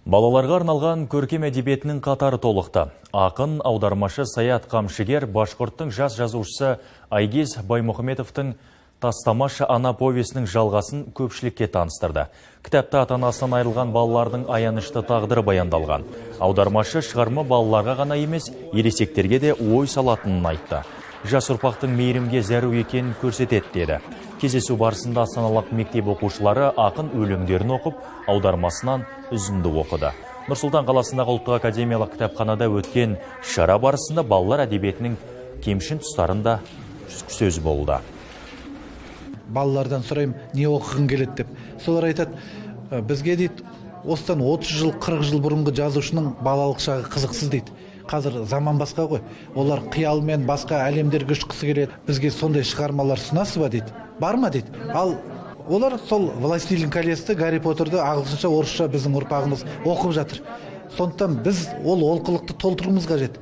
Балаларға арналған көркем әдебиетінің қатары толықты. Ақын, аудармашы Саят Қамшыгер башқұрттың жас жазушысы Айгиз Баймұхаметовтың «Тастамашы ана» повесінің жалғасын көпшілікке таныстырды. Кітапта ата-анасынан айырылған балалардың аянышты тағдыры баяндалған. Аудармашы шығарма балаларға ғана емес, ересектерге де ой салатынын айтты. Жас ұрпақтың мейірімге зәру екенін көрсетеді деді. Кездесу барысында астаналық мектеп оқушылары ақын өлеңдерін оқып, аудармасынан үзінді оқыды. Нұр-Сұлтан қаласындағы ұлттық академиялық кітапханада өткен шара барысында балалар әдебиетінің кемшін тұстарын да сөз болды. Балалардан сұраймын, не оқығың келеді деп. Солар айтады, бізге дейді, осыдан 30 жыл, 40 жыл бұрынғы жазушының балалық шағы қызықсыз дейді. Қазір заман басқа ғой. Олар қиялмен басқа әлемдерге ұшқысы келеді. Бізге сондай шығармалар ұсынасыз ба дейді. Бар ма дейді. Ал олар сол «Властелин колец», «Гарри Поттерді» ағылшынша, орысша біздің ұрпағымыз оқып жатыр. Сондықтан біз ол олқылықты толтыруымыз қажет.